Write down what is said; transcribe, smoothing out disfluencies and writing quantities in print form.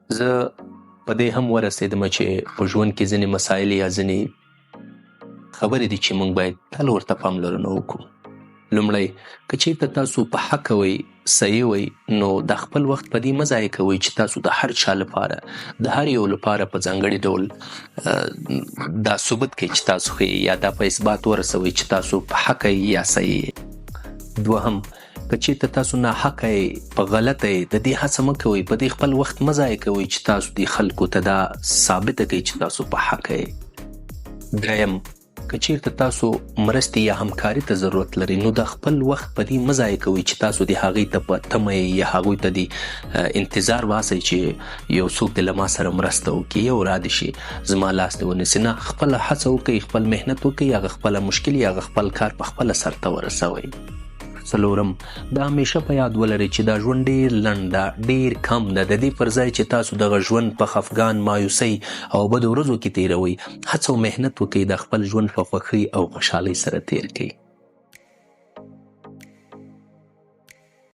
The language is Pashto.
زه په دې هم ورسېدم چې په ژوند کې ځینې مسایل یا ځینې خبرې دي چې موږ باید تل ورته پاملرنه وکړو. لومړی، که چیرته تاسو په حق وئ، صحیح وئ، نو د خپل وخت په دې مه ضایع کوئ چې تاسو د هر چا لپاره، د هر یو لپاره په ځانګړي ډول دا ثبوت کړئ چې تاسو ښه یا دا په اثبات ورسوئ چې تاسو په حق یا صحیح. دوهم، که چیرته تاسو ناحقه یئ، په غلطه یئ، د دې هڅه مه کوئ، په دې خپل وخت مه ضایع کوئ چې تاسو دې خلکو ته دا ثابته کړئ چې تاسو په حقه یئ. دریم، که چیرته تاسو مرستې یا همکاري ته ضرورت لرئ، نو د خپل وخت په دې مه ضایع کوئ چې تاسو دې هغوی ته په تمه یئ یا هغوی ته دې انتظار باسئ چې یو څوک دې له ما سره مرسته وکړي، یو را دې شي زما لاس دې ونیسي. نه، خپله هڅه وکړئ، خپل محنت وکړئ، هغه خپله مشکل یا هغه خپل کار په خپله سرته ورسوئ. څلورم، دا همیشه په یاد ولرئ چې دا ژوند ډیر لنډ ده، ډیر کم ده. د دې پر ځای چې تاسو دغه ژوند په خفګان، مایوسۍ او بدو ورځو کې تیروئ، هڅه او محنت وکړئ، د خپل ژوند په خوښۍ او خوشحالۍ سره تیر کړئ.